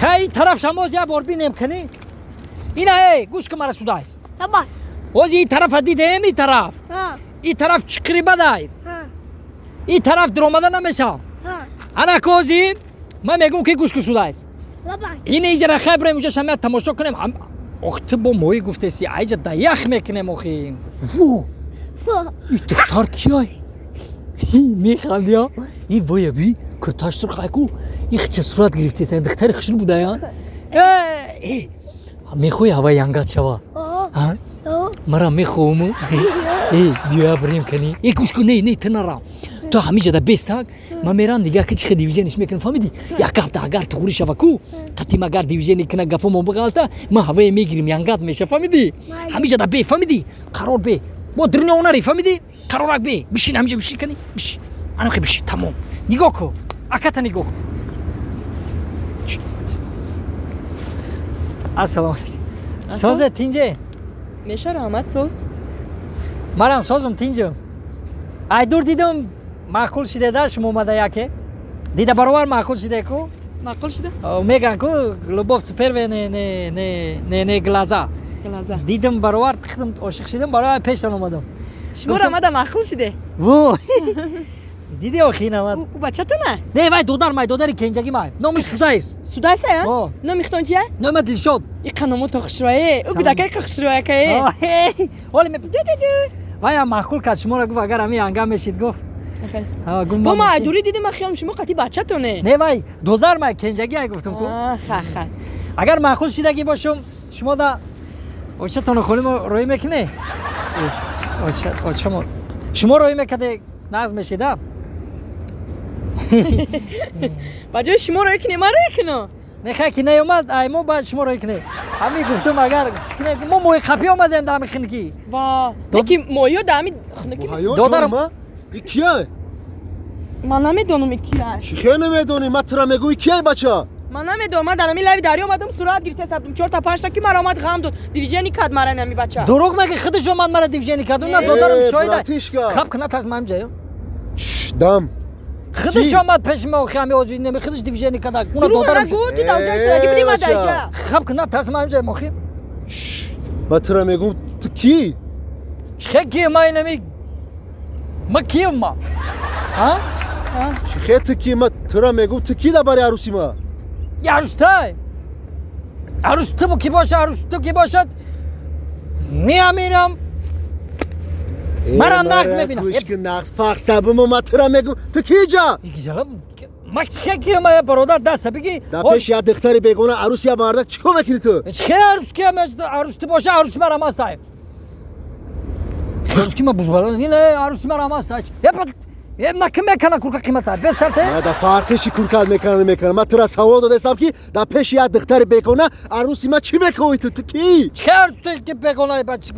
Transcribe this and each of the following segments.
Хай тараф шамоз я бор бинем кани. Ина эй, гӯш кун мара Судайс. Таба. Ози ин тарафа дидем, ин тараф. Ин тараф чиқири бадай. Ин тараф диромада намешавам. Ана кози ман мегӯм ки гӯш кун Судайс. Ин иҷара хай бирем уҷа шамия тамошо кунем. Ох ту бо моҳӣ гуфтеси, айҷа да ях мекунем охи. Во! Ин духтар кияй? Механди а? Ин воя би курташ сурх айку. Ин хича сурат гирифтеса, духтари хушрӯ будая. Э, мехоҳӣ ҳаваи янгат шава? Мара мехоҳуму? Э, биёя бирем кани. Э, гӯш кун, не, не, ту нара. Ту ҳамиҷада бестак, ман мерам дигар ки чихе дивижениш мекунам, фаҳмидӣ? Як ҳафта агар туғрӣ шава ку, қатим агар дивижени кина гапомо биғалта, ман ҳавае мегирим, янгат меша, фаҳмидӣ? Ҳамиҷада бе, фаҳмидӣ? Қарор бе. Бо дирня онари, фаҳмидӣ? Қарорак бе. Бишин ҳамиҷа бишин кани, бишин. Анахе бишин, тамом. Нигоҳ кун. Аката нигоҳ кун. Ассалому алайкум. Созе тинҷе? Меша раҳмат соз. Марам созум тинҷум. Ай дур дидум маъқул шиде да шумо омада яке. Дида баровар маъқул шиде ку? Маъқул шиде? Меган ку любовь с первой не не не не не глаза. Глаза. Дидум баровар хидм ошиқ шидам баровар пештан омадам. Шумо омада маъқул шиде? Во. Диди охи намад. У бачатона? Не вай додар май додари кенҷаги май. Номиш Судайс. Судайс а? Номи хитон чия? Номи Дилшод. И қаному то хушрӯе. У гудакай хушрӯя кае. Оли ме вай ам маъқул кард шуморо гуфт агар ҳамин янга мешид гуфт. Бо ма айдурӣ дидим ман хиёлам шумо қати бачатоне. Не вай додар май кенҷаги ай гуфтум ку. Ха ха. Агар маъқул шидагӣ бошум шумо да очатону холимо роӣ мекунӣ? Оча очамо. Шумо роӣ мекаде нағз мешида? Ба ҷои шумо роӣ кунем, ман роӣ кунам. Не хай ки наёмад, ай мо баъд шумо роӣ кунем. Ҳамин гуфтум агар чӣ кунем, мо моҳи қапӣ омадем дар ҳамин хунукӣ. Ва, леки моҳиё дар ҳамин хунукӣ. Додарам и кияй? Ман намедонам и кияй. Чӣ хел намедонӣ? Ман тура мегӯм и кияй бача? Ман намедонам, ман дар ҳамин лави дарё омадам, сурат гирифта сабдум, 4 та 5 та ки мара омад ғам дод. Дивижени кард мара ҳамин бача. Дурӯғ мегӣ, худаш омад мара дивижени кард. Уна додарам шоҳид. Хаб кунад аз ман ҷаё. Дам. Худаш омад пеши ма охи ҳами озӣ неми худаш дивижени кард. Уна додарам. Дурӯғ нагӯ, ту давҷаи сураги будӣ ман даҷа. Хаб кунад аз ман ҷаё охи. Ман тура мегӯм ту кӣ? Чӣ ки ман инами ма кием ма? Ҳа? Чӣ ту кӣ? Ман тура мегӯм ту кӣ дар бари арӯси ма? Арӯстай. Арӯс ту ки бошад, арӯс ту ки бошад, меамирам. Марам нағз мебинам. Гӯш кун нағз пахса бимо ман тура мегӯм ту кӣ ҷа? Ма чӣ ки ма бародар даста бигӣ. Дар пеши як духтари бегона арӯси як мардак чӣ кор мекунӣ ту? Чӣ арӯс ки арӯс ту боша арӯси марам ҳастай. Арӯс ки ма бузбала не арӯси марам ҳастай. Ем на ким мекана курка қимата? Бес сарте? Ма да фарқи чи курка мекана мекана. Ма тура савол додастам ки дар пеши як духтари бегона арӯси ма чӣ мекоҳӣ ту? Ту кӣ? Чӣ арӯс ту бегона ба чӣ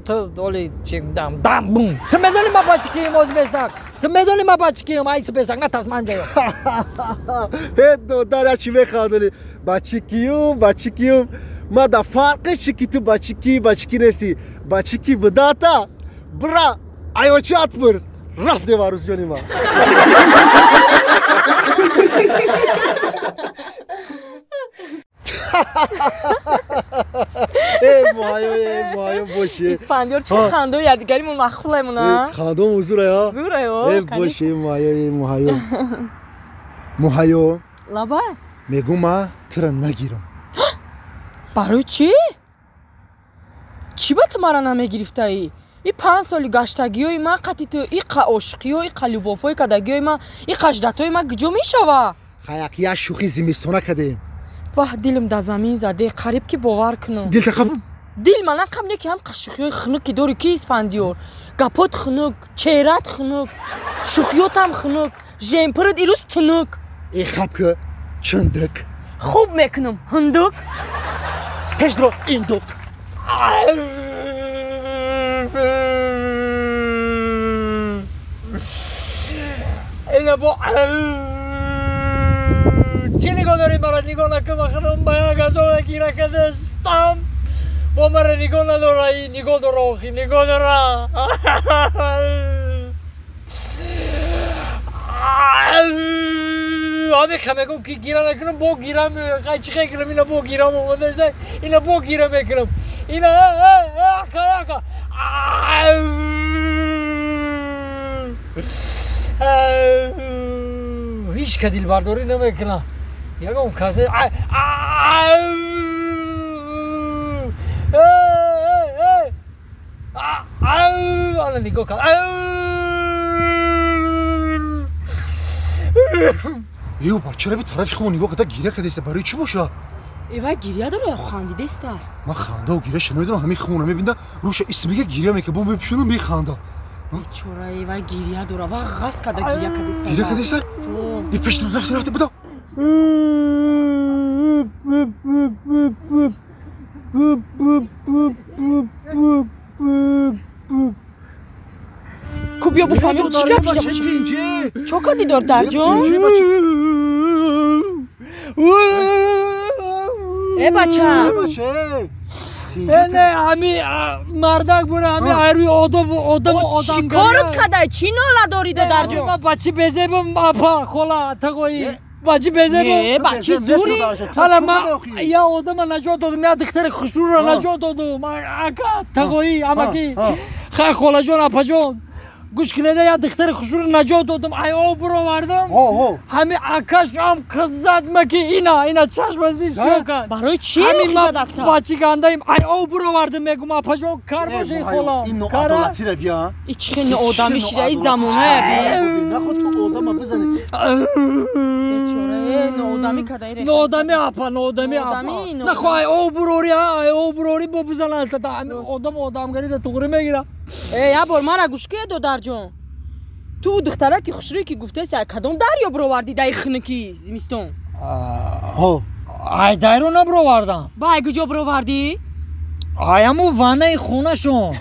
ту оли чи дам дам бум. Ту медонӣ ма ба чӣ кием ози бестак? Ту медонӣ ма ба чӣ кием айси бестак? На тарс ман ҷаё. Э додар я чӣ механдонӣ? Ба чӣ киюм, ба чӣ киюм? Ма да фарқи чи ки ту ба чӣ ки, ба чӣ ки нестӣ? Ба чӣ ки будата? Бра, аёчат пурс. Рафтем арӯсҷони ман. Э муҳайё, э муҳайё боши. Исфандиёр чӣ хандо ядигаримон маъқулаймон а? Хандом зурая? Зурая. Э боши, э муҳайё, э муҳайё. Муҳайё. Лабай. Мегӯм ма тура нагирам. Барои чӣ? Чӣ ба ту мара намегирифтаӣ? И 5 соли гаштагиҳои ман қати ту, и қа ошиқиҳо, и қа любовҳои кардагиҳои ман, и қа ждатҳои ман куҷо мешава? Хаяк як шӯхи зимистона кардем. Ваҳ, дилам дар замин заде, қариб ки бовар кунам. Дил тақаб? Дил ман ақаб не ки ҳам қа шӯхиҳои хунук ки дорӣ ки Исфандиёр. Гапот хунук, чеҳрат хунук, шӯхиётам хунук, жемпират ирӯз тунук. Э хаб ки чандак. Хуб мекунам, ҳундук. Пешдро индук. Ина бо чӣ нигоҳ дорӣ мара нигоҳ накун, ман худам ба як азола гира кардастам. Бо мара нигоҳ надора, и нигоҳ дора охи, нигоҳ дора. Ами хамегум ки гира накунам, бо гира меояд. Чӣ хел кунам? Ина бо гирам омада, ина бо гира мекунам. Ина ака ака. Ҳеҷ ка дилбардорӣ намекунам. Ягон касе ана нигоҳ кар. Ё бача, раби тарафи худмон нигоҳ карда гиря кардеста, барои чӣ боша? Э вай гиря дора ё хандидеста? Ман хандаву гиряша намедонам, ҳамин худмона мебинда, рӯша исмига гиря мекунад, бо мепӯшонам механда. Бечора, э вай гиря дора, ва ғаз карда гиря кардеста. Гиря кардеста? Э пеш рафта рафта буда. Ку биё буфаҳмем чӣ гап шуда бошад. Чо кардӣ додарҷон? Э бача. Не, ҳами мардак бура, ҳами айрӯи одоб одам одам. Чӣ корот кардай? Чӣ нола дорӣ додарҷон? Ман бачи безебам, апа, хола, тағоӣ. Бачи безебам. Не, бачи зури. Ҳала ман я одама наҷот додам, я духтари хушрӯро наҷот додум. Ака, тағоӣ, амакӣ. Хай холаҷон, апаҷон. Гӯш кунеда, я духтари хушрӯро наҷот додум, ай об буровардам. Ҳами акаш ам қиззад маки ина, ина чашма зид чиё кард. Барои чӣ ҳами ман бачи гандаим, ай об буровардам, мегум апаҷон, кар боши хола. Ин ноадолатиро бия. И чӣ хел ноодамӣ шида и замоная би. Наход ту одама бизани. Бечора, ноодамӣ карда ире. Ноодамӣ апа, ноодамӣ апа. Нахо ай об бурори, ай об бурори бо бизанад, одам одамгарида туғри мегира. Э, я бор мара гӯш кунед додарҷон. Ту духтараки хушрӯе ки гуфтаси, ай кадом дарё бировардӣ даи хунуки зимистон? Ай дарё набировардам. Ба ай куҷо бировардӣ? Ай ҳамун ваннаи хонашон.